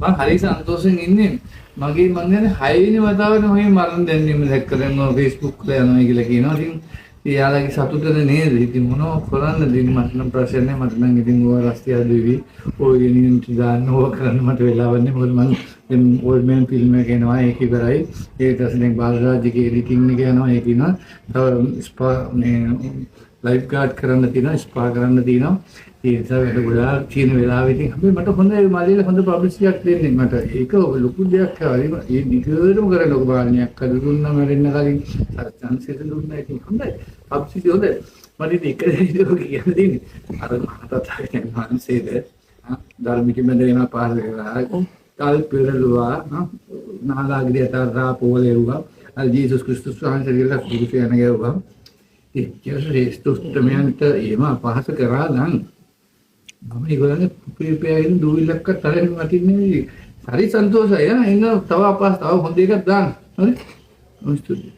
මං හරි සන්තෝෂෙන් ඉන්නේ. මගේ මං දැන් 6 වෙනි වතාවට මගේ මරණ දැනීම දැක්ක. දැන් ඔය Facebook වල යනවා කියලා කියනවා. ඉතින් එයාලගේ සතුටද නේද? ඉතින් මොනව කරන්නද? ඉතින් මට නම් ප්‍රශ්න නෑ. මට නම් ඉතින් ඕවා රස්තියාදු වෙවි. ඔය ගෙනියන්න දාන්න ඕවා කරන්න මට වෙලාවක් නෑ. මොකද මං දැන් ඕල්ඩ් මෑන් ෆිල්ම් එක එනවා, ඒක ඉවරයි. ඊට පස්සේ දැන් බාලරාජ්‍යගේ එඩිටින් එක යනවා, ඒක ඉනවා. තව ස්පා මේ ලයිෆ් ගාඩ් කරන්න තියෙනවා, ස්පා කරන්න තියෙනවා. ඒ නිසා වැඩ ගොඩාක් තියෙන වෙලාවෙ ඉතින් හැබැයි මට හොඳ මල්ලිලා හොඳ පබ්ලිසිටි එකක් දෙන්නේ මට. ඒක ලොකු දෙයක් හරි. ඒ දිගටම කරන්න ලොකු බාලනියක් අද දුන්නා මැරෙන්න කලින්. අර චාන්ස් එක දුන්නා. ඉතින් හොඳයි. පබ්ලිසිටි හොඳයි. මට ඉතින් එක දෙයක් කියන්න තියෙන්නේ. අර මහතතාවයන් වහන්සේද ධර්මික මැදගෙන පාස කරා. කල් පෙරළුවා නාලාගිරිය තරහා පොලෙව්වා. අර ජේසුස් ක්‍රිස්තුස් වහන්සේ කියලා කුරුසේ යන ගැව්වා. එච්චර ශ්‍රේෂ්ඨ උත්තමයන්ට එහෙම අපහාස කරා නම් මම ඒගොල්ලන්ගේ පුපිරිපියාගෙන දූවිල්ලක්වත් තරහින් වටින්නේ නෙවෙයි. හරි සන්තෝෂයි. ආ එන්න තව අපහාස තව හොඳ එකක් දාන්න. හරි. ස්තුතියි.